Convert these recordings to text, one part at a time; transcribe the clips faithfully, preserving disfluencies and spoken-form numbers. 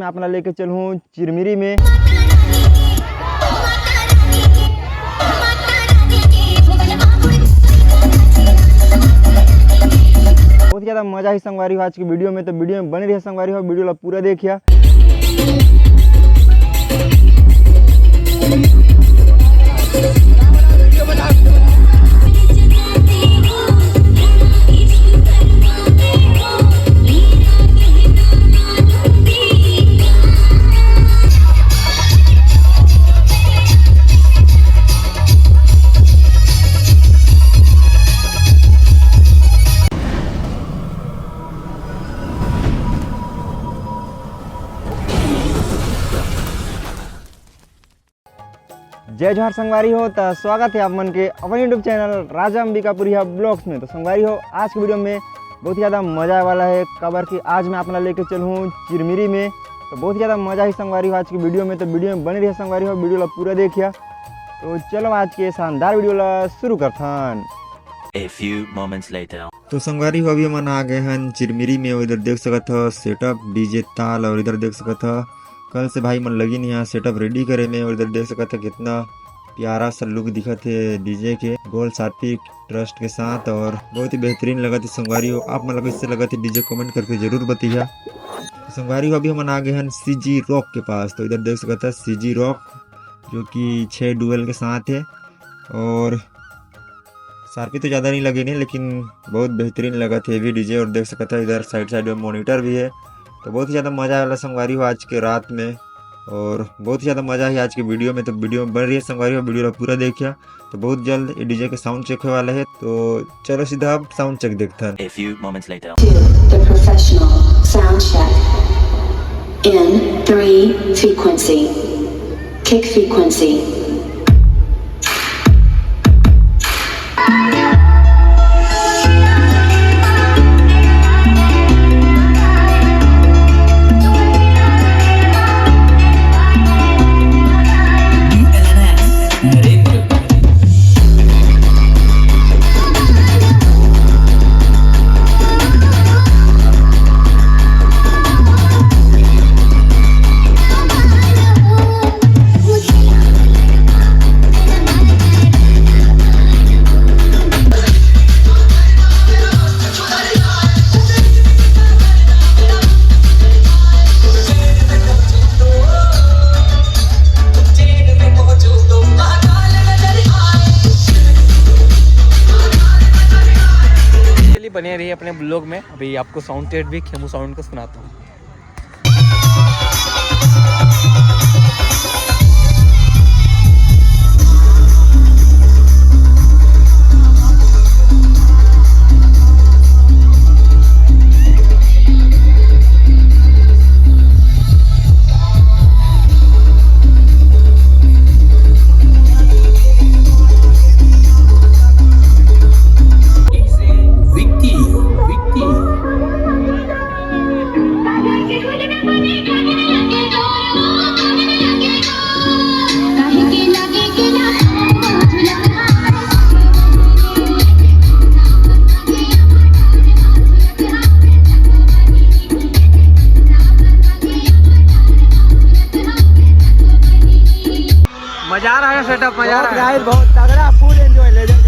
अपना लेके चलूँ चिरमिरी में। बहुत ज़्यादा मज़ा ही संगवारी हो आज की वीडियो में, तो वीडियो में बने रहिए संगवारी हो, वीडियो ला पूरा देखिया। जय जोहार संगवारी हो, त स्वागत है आप मन के अपन YouTube चैनल राजा अंबिकापुरिया ब्लॉग्स में। तो संगवारी हो, आज की वीडियो में बहुत ही ज़्यादा मज़ा आने वाला है, काबर कि आज मैं अपना लेके चलूँ चिरमिरी में। तो बहुत ही ज़्यादा मज़ा ही संगवारी हो आज की वीडियो में, तो वीडियो में बने रहिए संगवारी हो, वीडियो ला पूरा देखिया। तो चलो आज के शानदार वीडियो ला शुरू करथन। A few moments later। तो संगवारी हो, अभी हमन आ गए हन चिरमिरी में। और इधर देख सकत हो सेटअप, डीजे ताल, और इधर देख सकत हो कल से भाई मन लगिन यहाँ सेटअप रेडी करे में। और इधर देख सकत हो कितना प्यारा सा लुक दिखत है डीजे के गोल सात्विक ट्रस्ट के साथ, और बहुत ही बेहतरीन लगत है संगवारी हो। आप मन ला कैसे लगत है डीजे कमेंट करके जरूर बतिया। तो संगवारी हो, अभी हमन आ गए हन सीजी रॉक के पास। तो इधर देख सकत है सीजी रॉक जो कि छः डुअल के साथ है, और सारपी तो ज़्यादा नहीं लगे नहीं, लेकिन बहुत बेहतरीन लगत है भी डीजे। और देख सकत है इधर साइड साइड में मॉनिटर भी है, तो बहुत ही ज़्यादा मज़ा आने वाला संगवारी हो आज के रात में, और बहुत ही ज़्यादा मज़ा है आज के वीडियो में। तो वीडियो में बने रहिए संगवारी हो, वीडियो ला पूरा देखिया। तो बहुत जल्द ये डीजे के साउंड चेक होने वाला है, तो चलो सीधा अब साउंड चेक देखते हैं। A few moments later। To the professional sound check in three frequency, kick frequency। चलिए, बने रहिए अपने ब्लॉग में। अभी आपको साउंड टेस्ट भी खेमू साउंड का सुनाता हूँ। मजा आ रहा है सेटअप, मजा आ रहा है। बहुत तगड़ा, फुल एंजॉय, लेजर।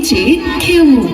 चे खेमू।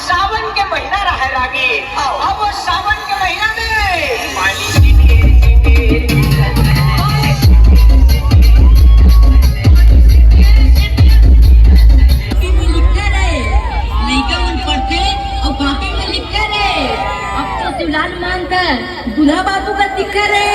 सावन के महीना रहे रागी, अब वो सावन के महीना में कॉपी में लिखा रहे, लइका मन पढ़थे अउ कॉपी में लिखा रहे। अब तो शिवलाल मान कर दूल्हा बाबू का दिखा रहे।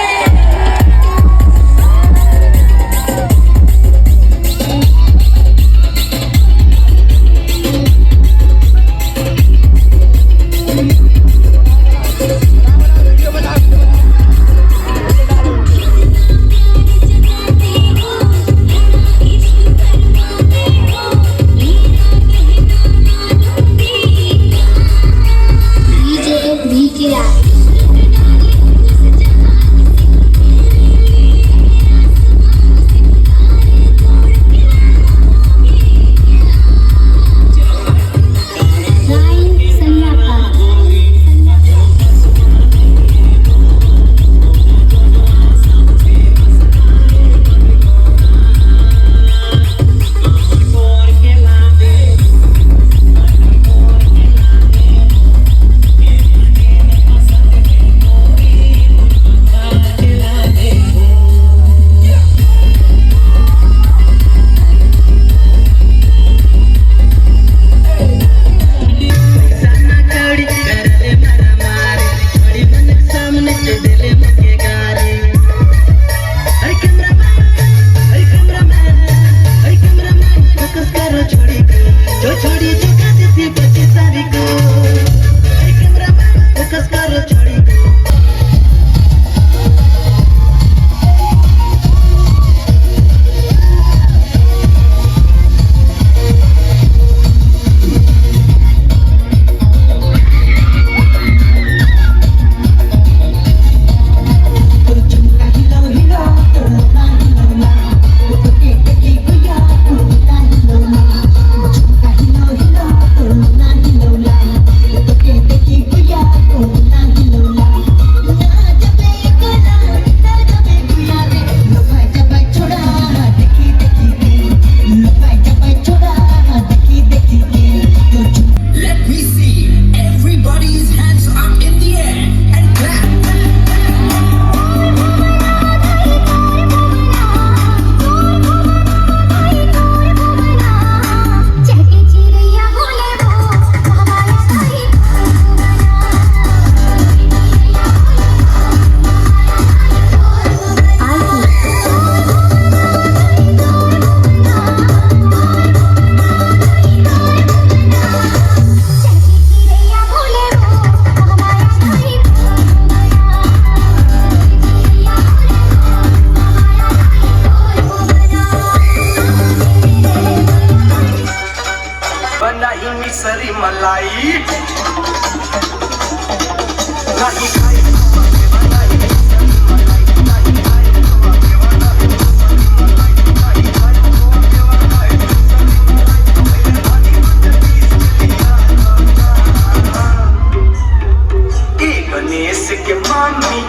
गणेश के मम्मी,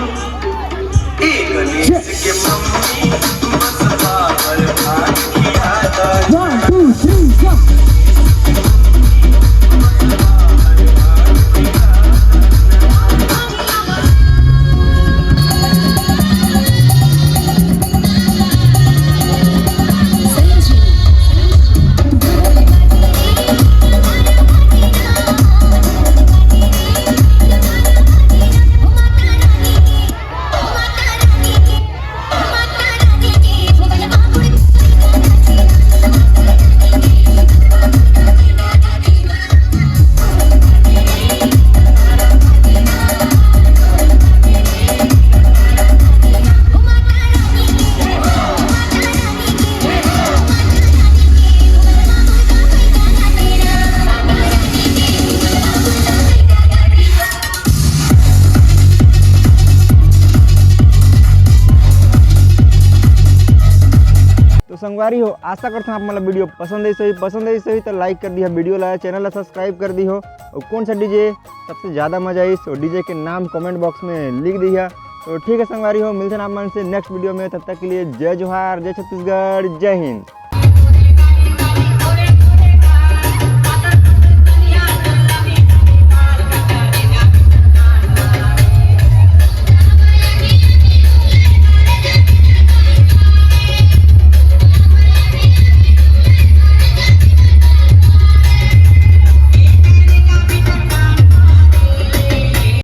ए गणेश के मम्मी, बस पावर भांग खिया दा। One, two, three, jump. तो संगवारी हो, आशा करथन आप मन ला वीडियो पसंद आइस होही। पसंद आइस होही तो लाइक कर दिहा वीडियो ला, चैनल ला सब्सक्राइब कर दिहो। और कौन सा डीजे सबसे ज़्यादा मजा आइस और डीजे के नाम कमेंट बॉक्स में लिख दिहा। तो ठीक है संगवारी हो, मिलथन आप मन से नेक्स्ट वीडियो में। तब तक के लिए जय जोहार, जय छत्तीसगढ़, जय हिंद।